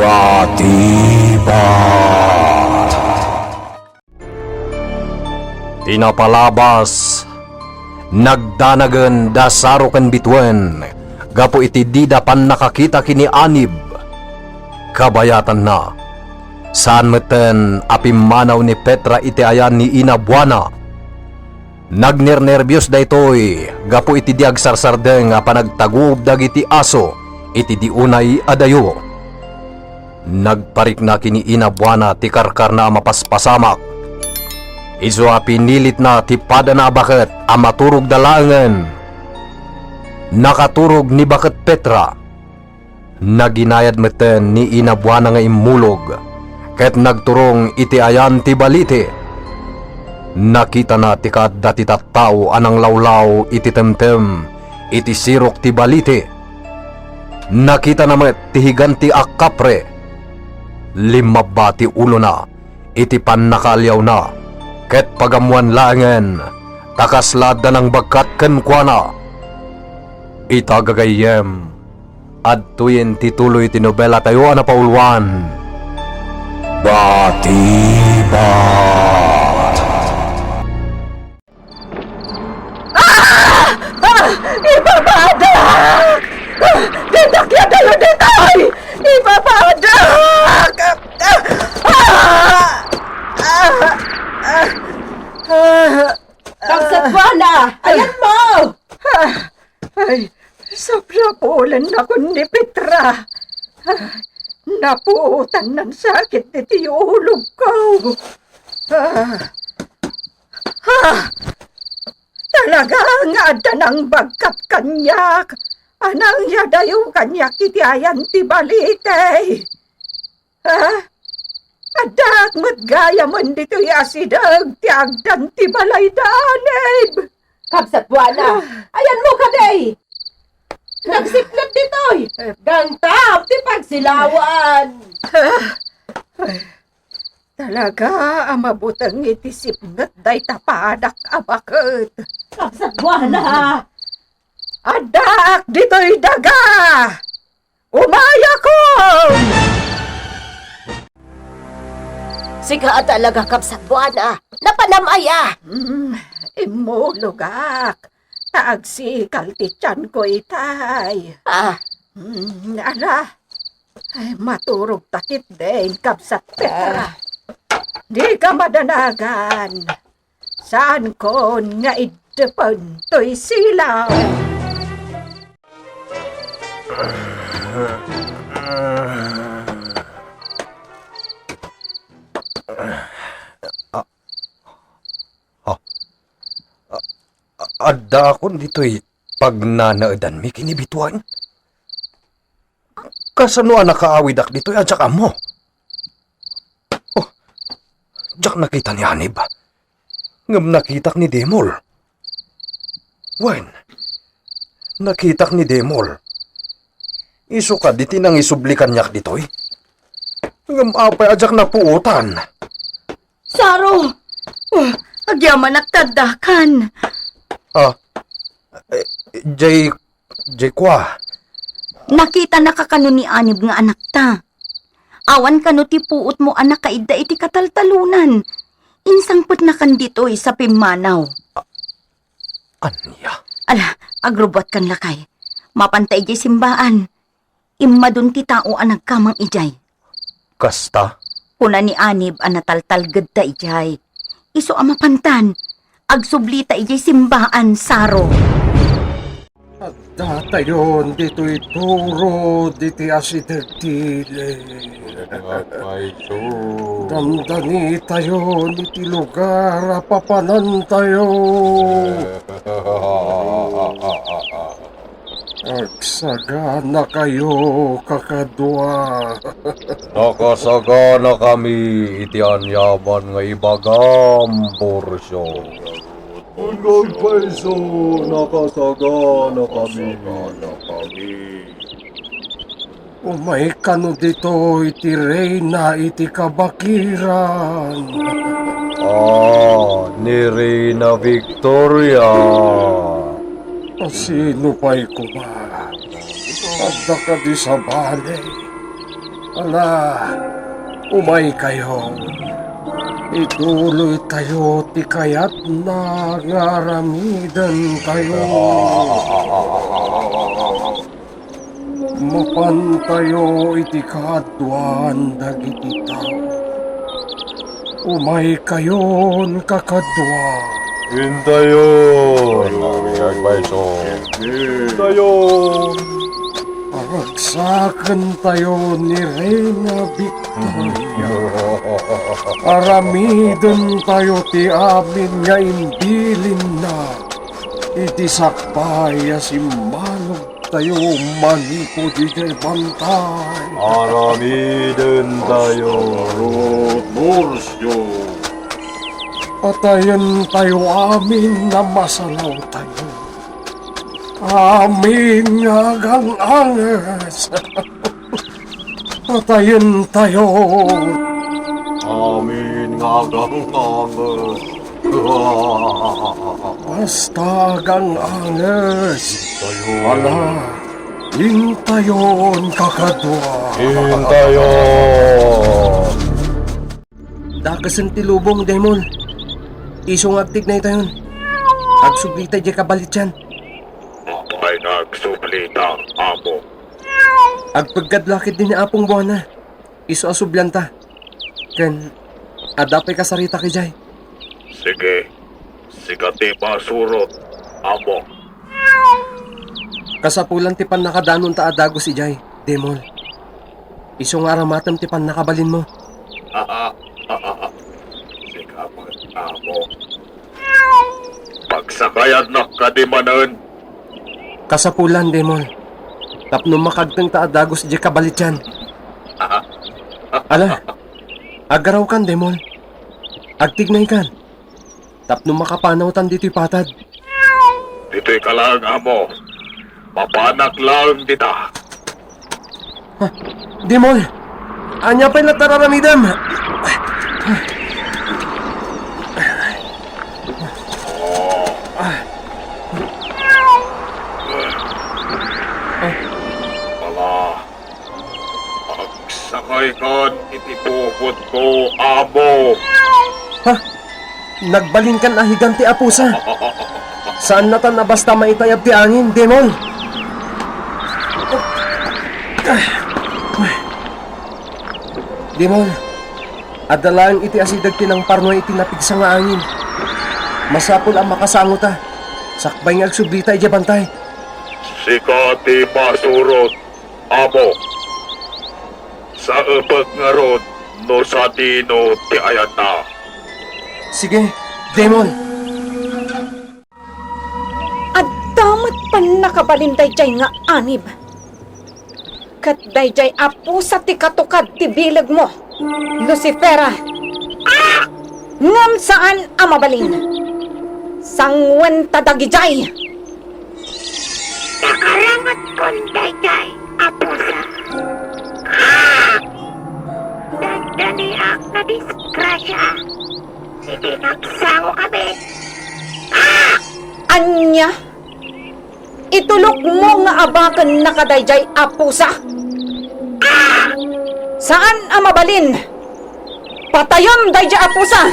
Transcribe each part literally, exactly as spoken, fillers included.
Batibat. Ti napalabas, nagdanagen da Saro ken Bituen gapu iti dida pannakakita ken ni Anib. Kabayatanna, saan metten a pimmanaw ni Petra iti ayan ni Ina Buana. Nagnernerbios daytoy gapu iti di agsarsardeng a panagtaguob dagiti aso iti di unay a dayo. Nagparikna ken ni Ina Buana ti karkarna a mapaspasamak. Isu a pinilitna ti padana a baket a maturogda laengen. Nakaturog ni baket Petra. Naginayad metten ni Ina Buana nga immulog, ket nagturong iti ayan ti balite. Nakitana ti kaadda ti tattao a nanglawlaw iti temtem iti sirok ti balite. Nakitana met ti higanti a kapre. Limmabba ti ulona iti pannakaaliawna, ket pagammoan laengen ta kasla adda nangbagkat kenkuana. Ita gagayyem, adtoyen ti tuloy ti nobelatayo a napauluan, Batibat. Ah! Ah! Ipapadak! Ah! Ditak ya dayo ditoy! Ipapadak! Ah! Ah! Ah! Ah! Kabsat Buana! Ayanmo! Ah! Ay, saprapulenakon ni Petra. Ah! Napuotan nansakit ditoy ulogko. Ah! Ha! Talaga nga adda nangbagkat kaniak a nangyadayo kaniak iti ayan ti balite. Ha? Addaak met gayamen ditoy asideg ti agdan ti balay da Anib. Kabsat Buana, ayanmo kadi? Nagsipnget ditoy. Gangtam ti pagsilawan. Ah! Talaga a mabuteng iti sipnget dayta padak a baket. Kabsat Buana! Addaak ditoy daga! Umayakon! Sika a talaga, Kabsat Buana. Napanam aya? Mm, immulogak. Ta agsikal ti tianko itay. Ah. Mm, ala, ay, maturog ta ketdin, Kabsat Petra. Ah. Dika madanagan. Saankon nga iddepen toy silaw. Ah. Ah. A-, a-, addaakon ditoy pagnanaedanmi ken ni Bituen? Kasano a nakaawidak ditoy a diak ammo? Oh, diak nakita ni Anib. Ngem nakitak ni Demol. Wen, nakitak ni Demol. Isu kadi ti nangisubli kaniak ditoy. Ngem apay a diak napuotan? Saro! Oh, agyamanak ta addakan. Ah, eh, jay, jay kua. Nakitanaka kano ni Anib nga anakta. Awan kano ti puotmo a nakaidda iti kataltalonan. Insangpetnakan ditoy sa pimmanaw. Ania? Ala, agrubbuatkan lakay. Mapanta idiay simbaan. Immadun ti tao a nagkamang idiay. Kasta? Kuna ni Anib a nataltalgedta idiay. Isu a mapantan, agsublita idiay simbaan, Saro. Addatayon ditoy turo ditoy asideg ti ili. Damdanitayon iti lugar a papanantayo. Agsaganakayo, kakadua. Nakasaganakami iti aniaman nga ibagam, Porcio. Agpayso, nakasaganakami. Umay kano ditoy ti reyna iti kabakiran. Ah, ni Reyna Victoria. Sino pay koma? Adda kadi sabali? Ala, umaykayo. Ituloytayo ti kayatna nga aramidentayo. Mapantayo iti kaaduan dagiti tao. Umaykayon, kakadua. Intayon. Agpayso. Intayon. Aragsakentayo ni Reina Victoria. Aramidentayo ti amin nga imbilinna iti sakbay a simmalog tayo manipud idiay bantay. Aramidentayo. Murcio. Patayentayo amin a masalawtayo. Amin nga agang-anges. Patayentayo. Amin nga agang-anges. Basta agang-anges. Ala, intayon, kakadua. Intayon. Dakesen ti lubong, Demol. Isu nga agtignaytayon. Agsublita idiay kabalitian. Apay nga agsublita, Amo? Agpeggad la ketdi ni Apong Buana. Isu a sublianta. Ken adda pay kasaritak idiay. Sige, sika ti masurot, Amo. Kasapulan ti pannakadanonta a dagus idiay, Demol. Isu nga aramatem ti pannakabalinmo. Sika met, Amo. Pagsakayannak kadi manen. Kasapulan, Demol. Tapno makagtengta a dagus idiay kabalitian. Ala, aggarawkan, Demol. Agtignaykan. Tapno makapanawtan ditoy patad. Ditoyka laeng, Amo. Mapanak laeng dita. Ha? Demol! Ania pay latta aramidem? Ala, agsakaykan iti pupotko, Amo. Ha? Nagbalinkan a higanti a pusa. Saannatan a basta maitayab ti angin, Demol. Demol, adda laeng iti asideg ti nangparnuay iti napigsa nga angin. Masapul a makasangota, sakbay nga agsublita idiay bantay. Sika ti masurot. Amo, saepek ngarud no sadino ti ayanna. Sige, Demol. Adda met pannakabalin daydiay nga anib. Ket daydiay a pusa ti katukad ti bilegmo, Lucifera. Ngem saan a mabalin. Sanguenta dagidiay. Nakarangetkon daydiay a pusa. Ah! Dandaniak nga disgrasia iti nagsangokami. Ah! Ania? Itulokmo nga abakennaka daydiay a pusa? Ah! Saan a mabalin. Patayon daydiay a pusa,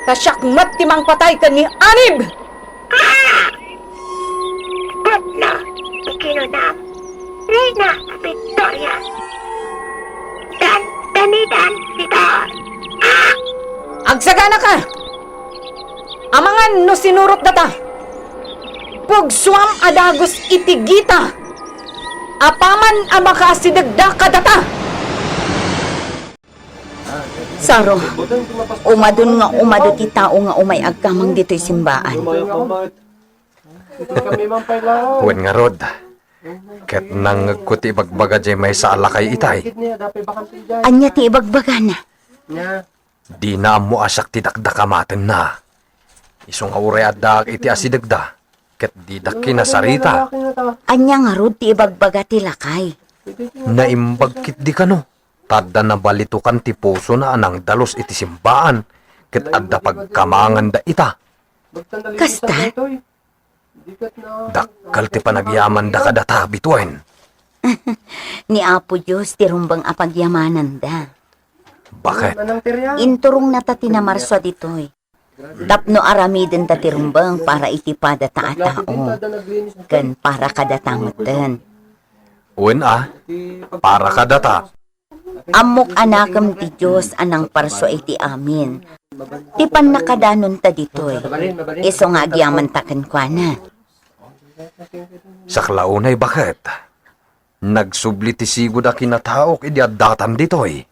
ta siak met ti mangpatay ken ni Anib! Ah! Pudno ti kinunam, Reina Victoria. Dandanidan ditoy. Ah! Agsaganaka! Amangan no sinurot data. Pugsuam a dagus iti gita. Apaman a makaasidegda kadata. Saro, umadun nga umadu ti tao nga umay agkamang ditoy simbaan. Wen ngarud, ket nangngegko ti ibagbaga diay maysa a lakay itay. Ania ti ibagbagana? Dina ammo a siak ti dakdakamatenna. Isu nga uray addaak iti asidegda, ket dida kinasarita. Ania ngarud ti ibagbaga ti lakay? Naimbag ketdi kano, ta adda nabalitokan ti pusona a nangdalus iti simbaan, ket adda pagkamanganda ita. Kasta? Dakkel ti panagyamanda kadata, bituen. Ni Apo Dios ti rumbeng a pagyamananda. Baket? Inturongna ta ti namarsua ditoy tapno aramidenta ti rumbeng para iti padata a tao ken para kadata metten. Wen a, para kadata. Ammok a nakem ti Dios a nangparsua iti amin ti pannakadanonta ditoy, isu nga agyamanta kenkuana. Sakla unay baket, nagsubli ti sigud a kinataok idi addatan ditoy.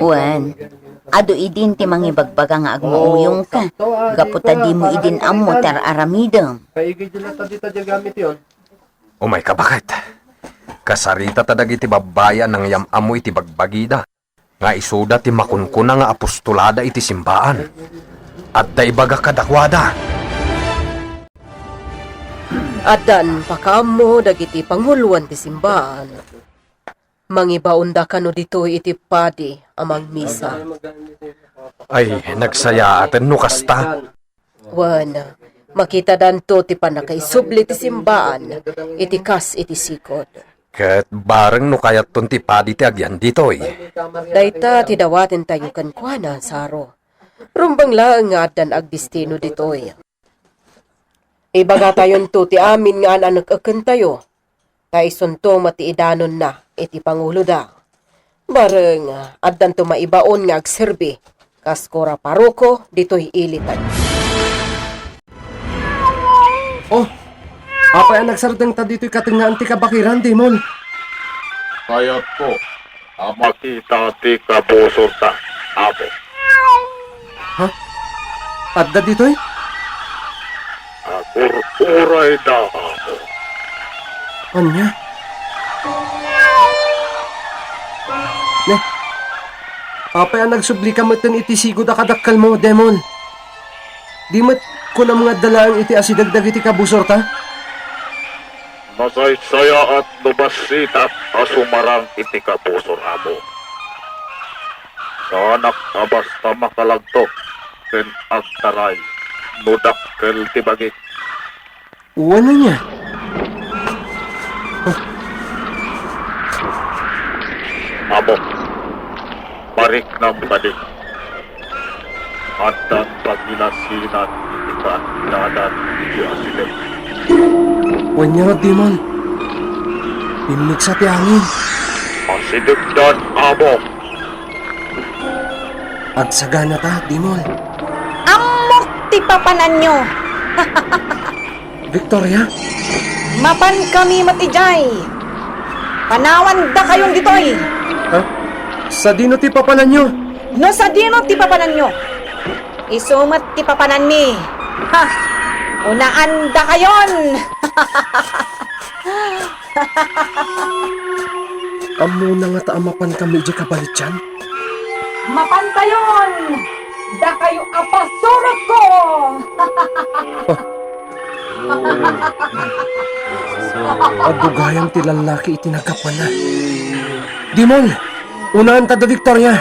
Wen, adu idin ti mangibagbaga nga agmuuyongka, gapu ta dimo idin ammo ti ar-aramidem. Umayka, baket. Kasarita ta dagiti babbai a nangyam-ammo iti bagbagida nga isuda ti makunkuna nga apostolada iti simbaan. Adda ibaga kadakuada. Addan pakaammo dagiti panguloan ti simbaan. Mangibaonda kano ditoy iti padi a mangmisa. Ay, nagsayaaten no kasta. Wen, makitadanto ti pannakaisubli ti simbaan iti kas iti sigud. Ket bareng no kayatton ti padi ti agyan ditoy. Dayta ti dawatentayo kenkuana, Saro. Rumbeng laeng nga addan agdestino ditoy. Ibagatayonto ti amin nga an-anekekentayo, ta isunto met ti idanonna iti panguloda. Bareng, addanto maibaon nga agserbi kas kura paroko ditoy ilitayo. Oh, apay a nagsardengta ditoy katengngaan ti kabakiran, Dimol? Kayatko a makita ti kabusorta, Apo. Ha? Adda ditoy? Agur-urayda, Apo. Ania? Ne? Apay a nagsublika metten iti sigud a kadakkelmo, Demon? Di met kunam nga adda laeng iti asideg dagiti kabusorta? Nasaysayaat no bassitak a sumarang iti kabusor, Apo. Saanak a basta makalagtok ken agtaray no dakkel ti bagik. Wen ania? Apo, pariknam kadi. Addan pagilasinan iti kaaddadan iti asideg. Wen ania, Dimol? Pimmigsa ti angin. Asidegdan, Apo. Agsaganata, Dimol. Ammok ti papananyo. Victoria? Mapankami met idiay. Panawandakayon ditoy. Ha? Sadino ti papananyo? No sadino ti papananyo, isu met ti papananmi. Ha! Unaandakayon! Ammona ngata a mapankami idiay kabalitian? Mapantayon! Dakayo a pasurotko! Adu gayam ti lallaki iti naggapuanna. Dimol, unaanta da Victoria.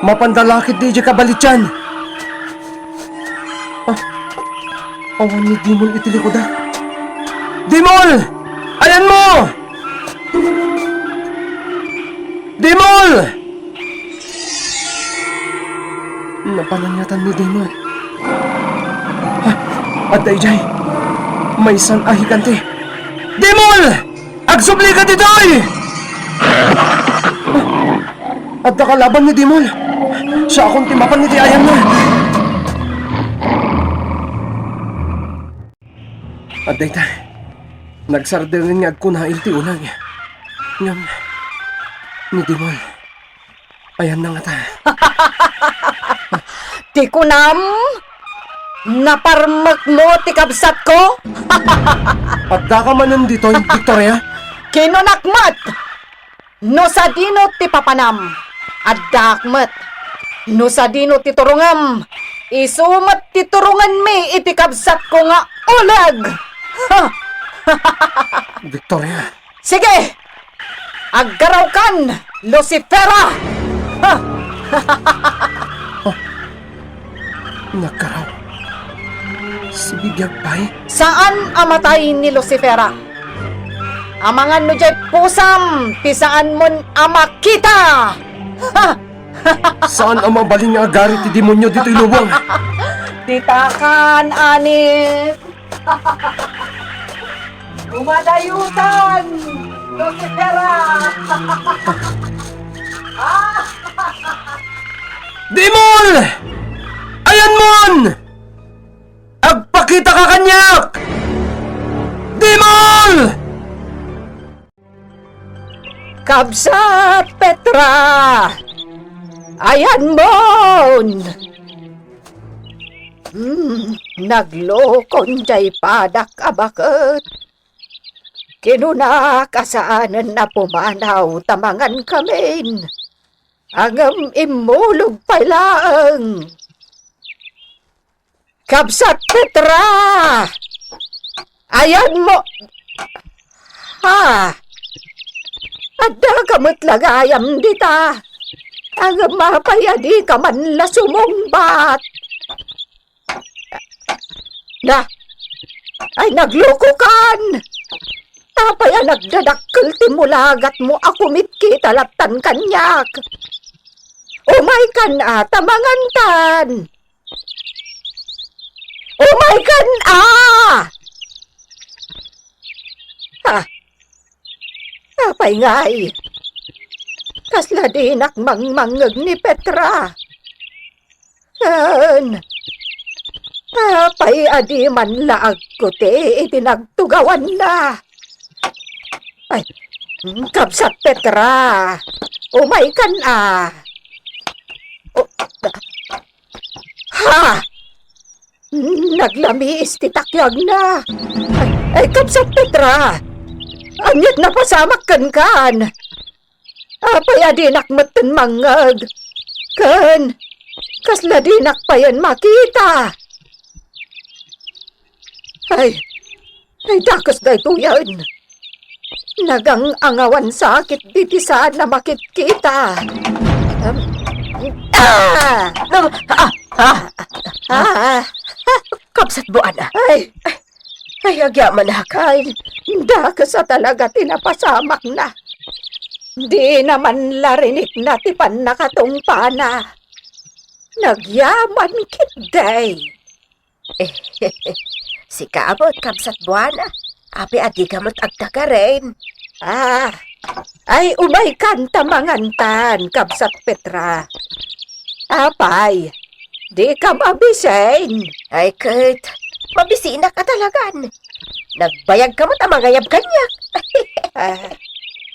Mapanda la ketdi idiay kabalitian. Ah, awan ni Dimol iti likuda. Dimol! Ayanmo! Dimol! Napanangiatan ni Dimol. Ah, adda idiay. Maysan a higante. Dimol! Agsublika ditoy! Ah, adda kalaban ni Dimol. Siakon ti mapan iti ayanna. Adda ita. Nagsardeng nga agkunail ti uleg. Ngem, ni Dimol, ayanna ngata. Ti kunam, naparmekmo ti kabsatko? Addaka manen ditoy, Victoria? Kinunak met! No sadino ti papanam, addaak met. No sadino ti turongem, isu met ti turongenmi iti kabsatko nga uleg! Ha! Victoria. Sige! Aggarawkan, Lucifera! Ha! Oh. Nagkaraw. Sibibiag pay? Saan a matay ni Lucifera. Amangan no diay pusam ti saanmon a makita! Ha! Saan a mabalin nga agari ti demonio ditoy lubong? Ditakan, Anit! Umadayutan, Lucifera! Dimol! Ayanmon! Agpakitaka kaniak! Dimol! Kabsat Petra! Ayanmon! Hmm, naglokon diay padak a baket. Kinunak a saanen a pumanaw ta mangankamin. Ngem immulog pay laeng. Kabsat Petra! Ayanmo! Ha? Addaka met la gayam dita. Ngem apay a dika man la sumungbat? Na, ay naglokokan! Apay a nagdadakkel ti mulagatmo a kumitkita lattan kaniak? Umaykan a, ta mangantan! Umaykan a! Ha? Apay ngay? Kasla dinak mangmangngeg ni Petra. Ken, apay a di man la agkuti iti nagtugawanna? Ay, kabsat Petra, umaykan a. O, ha? Naglamiis ti takyagna. Ay, ay, kabsat Petra, ania't napasamak kenkan? Apay a dinak metten mangngeg? Ken kasla dinak payen makita? Ay, ay, dakes daytoyen. Nagang-angawan sakit diti saan a makitkita. Em, ah! Ah! Ah! Ah! Kabsat Buana. Ay! Ay, agyamanak. Ay, dakes a talaga ti napasamakna. Dina man la rinikna ti pannakatungpana. Nagyaman ketdi. Sika met, Kabsat Buana. Apay a dika met agtagarin? Ah, ay, umaykan ta mangantan, Kabsat Petra. Apay, dika mabisin? Ay, ket, mabisinak a talagan. Nagbayagka met a mangayab kaniak. Ah,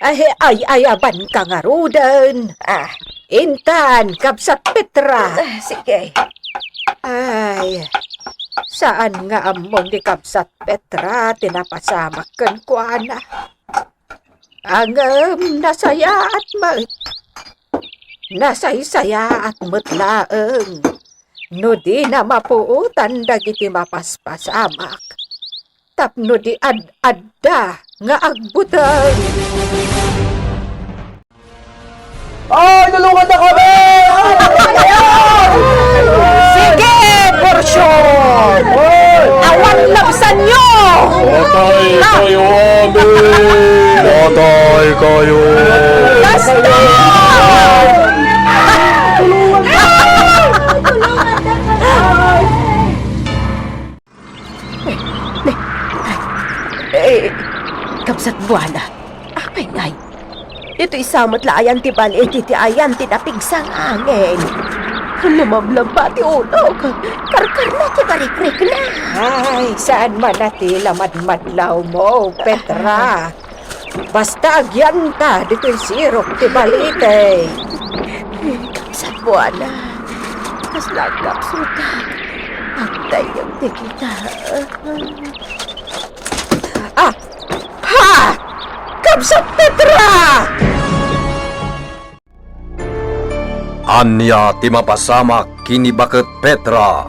ay, ay, ayabanka ngaruden. Ah. Intan, Kabsat Petra. Ah, sige. Ay, saan nga ammon ni Kabsat Petra ti napasamak kenkuana. Ngem nasayaat met. Nasaysayaat met laeng no dina mapuotan dagiti mapaspasamak tapno di ad-adda nga agbuteng. Ay, tulungan na kami! Sige, portion! Awan labsanyo! Patay kayo, amin! Patay kayo! Basta! Eh, Kabsat Buana, apay ngay? Ditoy sa met la ayan ti bali iti ti ayan ti napigsa nga angin. Lumablabbak ti ulok. Karkarna ti barikrikna. Ay, saan man a ti la madmadlawmo, Petra? Basta agyanta ditoy sirok ti balite. Kabsat Buana, kasla agkapsutak. Agtayyog ti kita. Ah! Ha! Kabsat Petra! Ania ti mapasamak ken ni Baket Petra?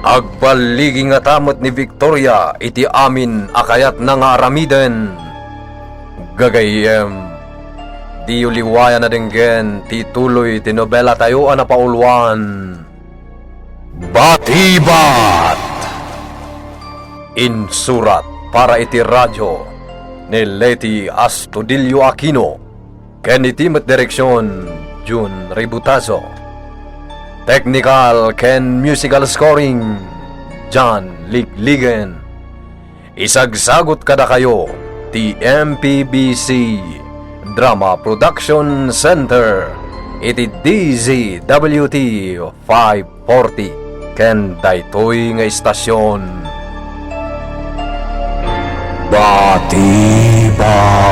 Agballigi ngata met ni Victoria iti amin a kayatna nga aramiden. Gagayyem, diyo liwayan a denggen ti ituloy ti nobelatayo a napauluan, Batibat! Insurat para iti radio, ni Leti Astudillo Aquino, ken iti met direksion, Jun Ributazo. Technical ken musical scoring, John Ligligen. Isagsagut kadakayo ti M P B C Drama Production Center iti D Z W T five forty ken daytoy nga istasyon. Bati ba?